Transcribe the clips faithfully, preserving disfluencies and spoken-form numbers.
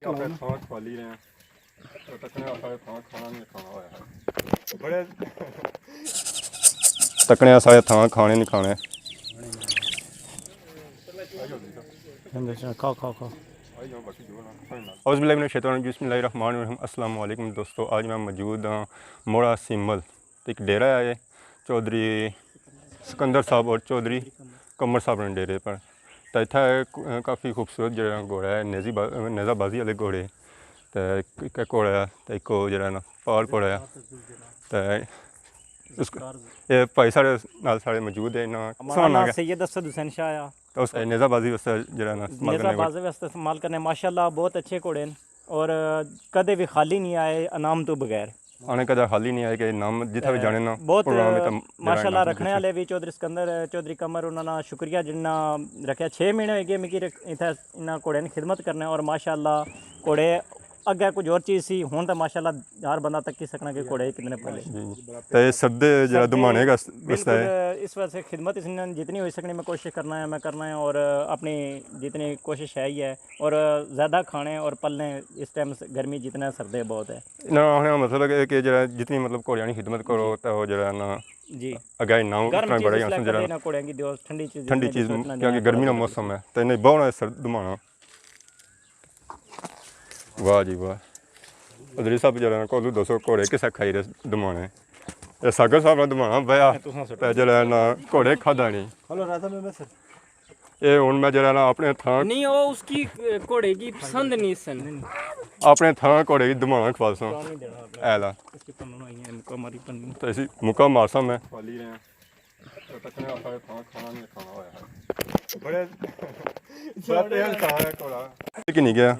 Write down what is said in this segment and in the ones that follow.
اپنے تھاں کھالی رہے ہیں۔ تو تکنے آ سارے تھاں کھانا نہیں کھانا ہویا ہے۔ بڑے تکنے آ سارے تھاں کھانے نہیں کھانے۔ کھاؤ، کھاؤ، کھاؤ۔ اعوذ باللہ من الشیطان الرجیم، بسم اللہ الرحمن الرحیم۔ السلام علیکم دوستو، آج میں موجود ہاں موڑا سیمل، ایک ڈیرہ ہے چودھری سکندر صاحب اور چودھری قمر صاحب نے ڈیرے پر۔ تو اتھا ایک کافی خوبصورت جڑا گھوڑا ہے، نیزی با-، نیزہ بازی والے گھوڑے۔ تو ایک گھوڑا ہے، تو ایک وہ جڑا نا پہاڑ گھوڑا ہے۔ تو اس کو، یہ بھائی سارے نال سارے موجود ہیں، انہاں ہمارا سونا نام گیا۔ سید اسد حسین شاہ آ۔ تو اس نیزہ بازی واسطے جڑا نا استعمال نیزہ کرنے بازی واسطے استعمال کرنے، ماشاءاللہ بہت اچھے گھوڑے ہیں اور کدے بھی خالی نہیں آئے انعام تو بغیر۔ آنے کدے خالی نہیں آئے کہ انعام جتھا بھی اے، جانے نا بہت پروگرام ہے تو جڑا ماشاءاللہ انعام رکھنے کچھ والے بھی چودھری سکندر، چودھری قمر انہاں نا شکریہ جنہاں رکھیا۔ چھ مہینے ہوئی گئے مکی رکھ-، اتھا انہاں گھوڑے نے خدمت کرنے اور ماشاءاللہ گھوڑے اگے کچھ اور چیز سی، ہن تے ماشاءاللہ ہر بندہ تکی سکنا کہ گھوڑے کتنے پلے۔ جی۔ تے سردے جڑا سردے دمانے کا واسطہ بالکل ہے۔ اس واسطے خدمت اس نے جتنی ہوئی سکنی میں کوشش کرنا ہے، میں کرنا ہے اور اپنی جتنی کوشش ہے ہی ہے۔ اور زیادہ کھانے اور پلنے اس ٹائم گرمی جتنا سردے بہت ہے۔ نہ، آخنے کا مطلب ہے کہ جڑا جتنی مطلب گھوڑیاں نی خدمت کرو تے وہ جڑا نا جی۔ اگے نہ گرم اتنا چیز بڑا ہی اس لیے آسن جڑا کدے نہ گھوڑیاں کی دیو، ٹھنڈی چیز ٹھنڈی نہیں چیز دیو، اتنا کیونکہ زیادہ گرمی نا گرم۔ موسم ہے تے نہیں بہت سرد دمانا۔ واہ جی واہ۔ ادری صاحب جڑا نا کولو دسو گھوڑے کسا کھائی رہے دمانے۔ اے ساگر صاحب نے دمانا بیا تے جڑا نا گھوڑے کھادا نہیں۔ ہلو راتا میں سر۔ اے ہن میں جڑا نا اپنے تھاں نہیں، وہ اس کی، اے، گھوڑے کی پسند نہیں سن۔ اپنے تھاں گھوڑے کی دمانا کھواساں۔ ایلا۔ اس کے پنوں آئی ہیں، مکا ماری پنوں۔ تو اسی مکا مارساں میں۔ خالی رہے ہیں۔ تو تکنے آ سارے تھاں کھانا نہیں کھانا ہویا ہے۔ بڑے، بڑا تیز کھا ہے گھوڑا۔ کہ نہیں گیا۔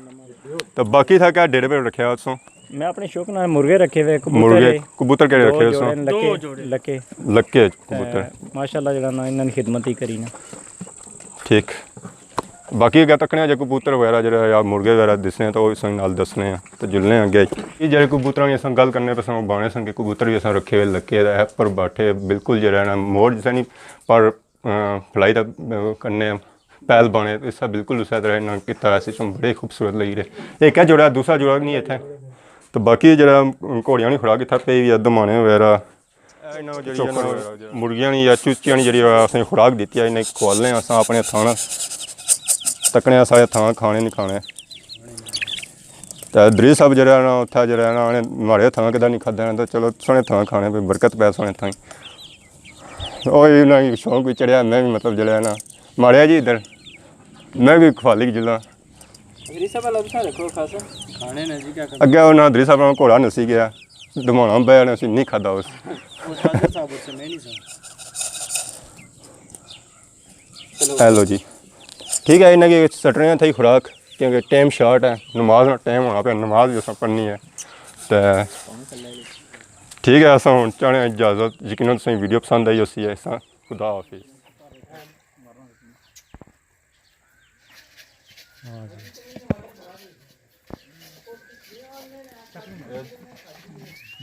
تو باقی تھا کیا ڈیرے پہ رکھیا اس؟ میں اپنے شوق نال مرغے رکھے ہوئے، کبوتر مرغے، ہے۔ کبوتر کیڑے دو رکھے ہوئے جوڑے سو؟ لکے، دو جوڑے۔ لکے۔ لکے تے کبوتر۔ ماشاءاللہ جڑا نا انہاں نے خدمت ہی کری نا۔ ٹھیک۔ باقی اگر تکنے جے کبوتر وغیرہ جڑا یا مرغے وغیرہ دسنے تو وہ سن نال دسنے ہیں تو جلنے ہیں اگے۔ یہ جڑے کبوتراں کی اساں گل کرنے پہ سن بانے سن کہ کبوتر بھی اساں رکھے ہوئے لکے دا ہے پر باٹھے بالکل جڑا نا موڑ جسے نہیں پر، آ، فلائی دا، آ، کرنے ہیں۔ پہل بانے، اس طرح بالکل اس طرح انہاں کیتا ہے، سسٹم بڑے خوبصورت لگی رہے۔ ایک ہے جوڑا، دوسرا جوڑا نہیں اتھے۔ تو باقی جڑا گھوڑیاں نی خوراک اتھا پئی ہوئی ہے، دمانے وغیرہ، مرغیاں نی یا چوچیاں نی جڑی اساں خوراک دتی ہے، انہیں کھوالنے اساں اپنے تھاں، تکنے سارے تھاں کھانے نہیں کھانے۔ تے دری صاحب جڑا نا اتھا جڑا نا انہیں ماڑے تھاں کدا نہیں کھادا نا، تو چلو سنے تھاں کھانے پہ برکت پہ سنے تھاں۔ او انہاں کی شوق بھی چڑھیا، میں بھی مطلب جڑا ہے نا، ماریا جی ادھر، میں بھی کھوالی جلا۔ ادری صاحب لوگ سارے رکھو خاصا۔ کھانے نے جی کیا کرنا۔ اگے انہاں ادری صاحب نال گھوڑا نسی گیا، دمانا بیا نے اسی نہیں کھادا اس۔ وہ ساگر صاحب اس سے میں نہیں سا۔ چلو۔ ہیلو جی۔ ٹھیک ہے، انہاں کی سٹنے تھئی خوراک، کیونکہ ٹائم شارٹ ہے، نماز نا ٹائم ہونا پیا، نماز بھی اساں پڑھنی ہے۔ تے ٹھیک ہے، اساں ہن چاہنے اجازت، یقیناً تساں ویڈیو پسند آئی ہوسی ہے، اساں خدا حافظ۔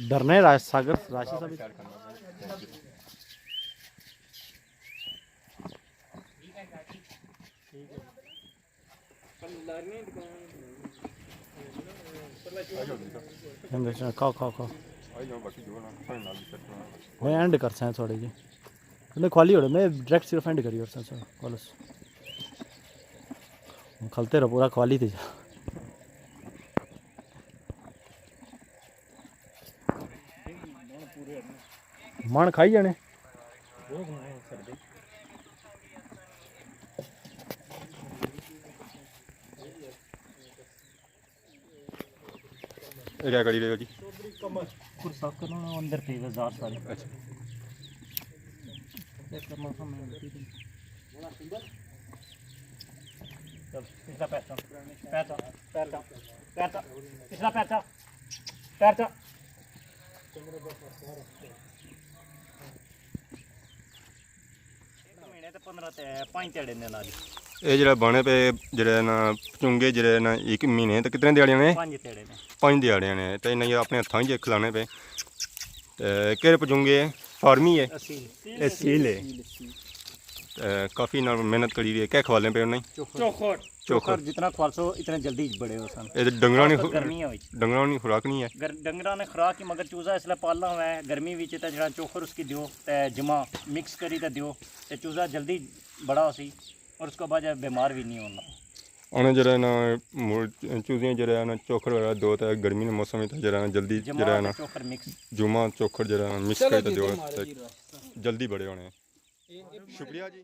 دھرنے راج ساگر، راشد صاحب۔ کھاؤ، کھاؤ، کھاؤ۔ میں اینڈ کرساں تھوڑے جی۔ میں کھوالی اوڑے، میں ڈائریکٹ صرف اینڈ کری اوڑساں، سر، کالس۔ کھلتے رہو، پورا کھوالی تے جا۔ من کھائی جانے۔ اے کیا کری رہے ہو جی؟ پھر صاف کرنا، اندر پہ بازار سارے۔ اچھا۔ چل، پچھلا پیر چا، پیر چا، پیر چا، پیر چا، پچھلا پیر چا، پیر چا۔ مہینے تے پندرہ تے پانچ تیڑے نے نال۔ اے جڑا بانے پہ جڑا نا پچونگے جڑا نا ایک مہینے تے کتنے دیہاڑیاں نے؟ پانچ تیڑے نے۔ پانچ دیہاڑیاں نے۔ تے انہاں اپنے ہتھاں وچ کھلانے پہ۔ تے کہڑے پچونگے؟ فارمی ہے؟ اصیل۔ اے سیل ہے۔ اصیل، اصیل۔ تے کافی انہاں محنت کری دی ہے۔ کیا کھوالنے پے انہاں؟ چوکھر۔ چوکھر۔ چوکھر جتنا کھوالسو اتنے جلدی بڑے ہوسن۔ اے تے ڈنگراں نی خاص کر خو-، گرمیاں وچ۔ ڈنگراں نی خوراک نہیں ہے۔ گر-، ڈنگراں نے خوراک ہی، مگر چوزا اس لے پالنا ہوئے گرمی وچ تے جڑا چوکھر اس کی دیو تے جمع مکس کری تے دیو تے چوزا جلدی بڑا ہوسی اور اس کو بعد بیمار بھی نہیں ہونا۔ انہیں جڑا ہے نا، مو-، چوزیاں جڑا ہے نا، چوکھر وغیرہ دو تے گرمی دے موسم وچ جڑا ہے نا، جلدی جمع جڑا ہے تے نا، چوکھر مکس۔ جمع چوکھر جڑا ہے نا، مکس چلو کری تے جی، دیو تے مارو جی راستا۔ جلدی بڑے ہونے۔ اے، اے شکریہ جی۔